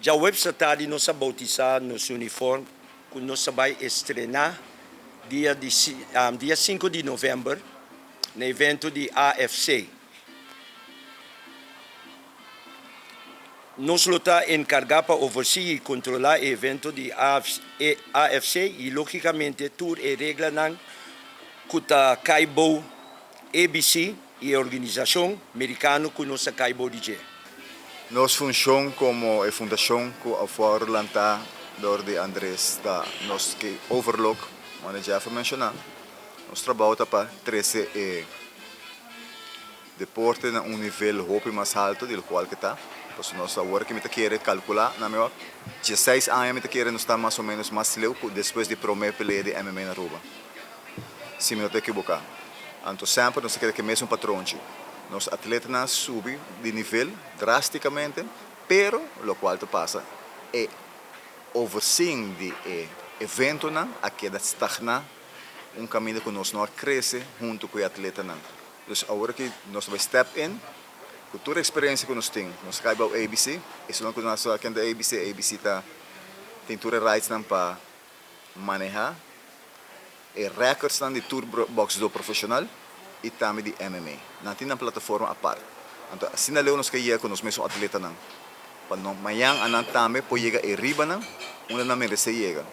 Djaweps atardi nos a boutisá nos uniform ku nos a bai estrená dia 5 di novèmber na evento di AFC. Nos lo ta enkargá pa oversee i kontrolá e evento di AFC i lógikamente tur e reglanan ku ta kai bou ABC i e organisashon merikano ku nos a kai bou di dje. Nos funshon komo e fundashon ku a wòrdu lantá dor di Andres ta nos ke overlook, manera Jeff a menshoná. Nos trabou ta pa trese e deporte na un nivel hopi mas haltu di lokual ke ta. Pasobra nos awor ke mi ta kere kalkulá na mi wak, dieseis aña mi ta kere nos ta mas o ménos mas leu ku despues di promé pelea di MMA na Aruba. Si mi no ta ekiboká. Anto semper nos ta keda ku e mesun patronchi. Nos atletanan a subi di nivel drástikamente, pero lokual ta pasa e overseeing di e eventonan a keda stagná un kaminda ku nos no a krese huntu ku e atletanan. Dus awor aki nos ta bai step in ku tur e eksperensia ku nos tin. Nos a kai bou ABC, esun ku nos a kende ABC, ABC ta tin tur e rightsnan pa maneha e recordsnan di tur boxdor profesional y tambe di MMA. Nan tin nan plataforma apart. Anto asina leu nos ke yega cu nos mesun atletanan pa no mañan anan tambe por yega e ribanan unda nan merece yega.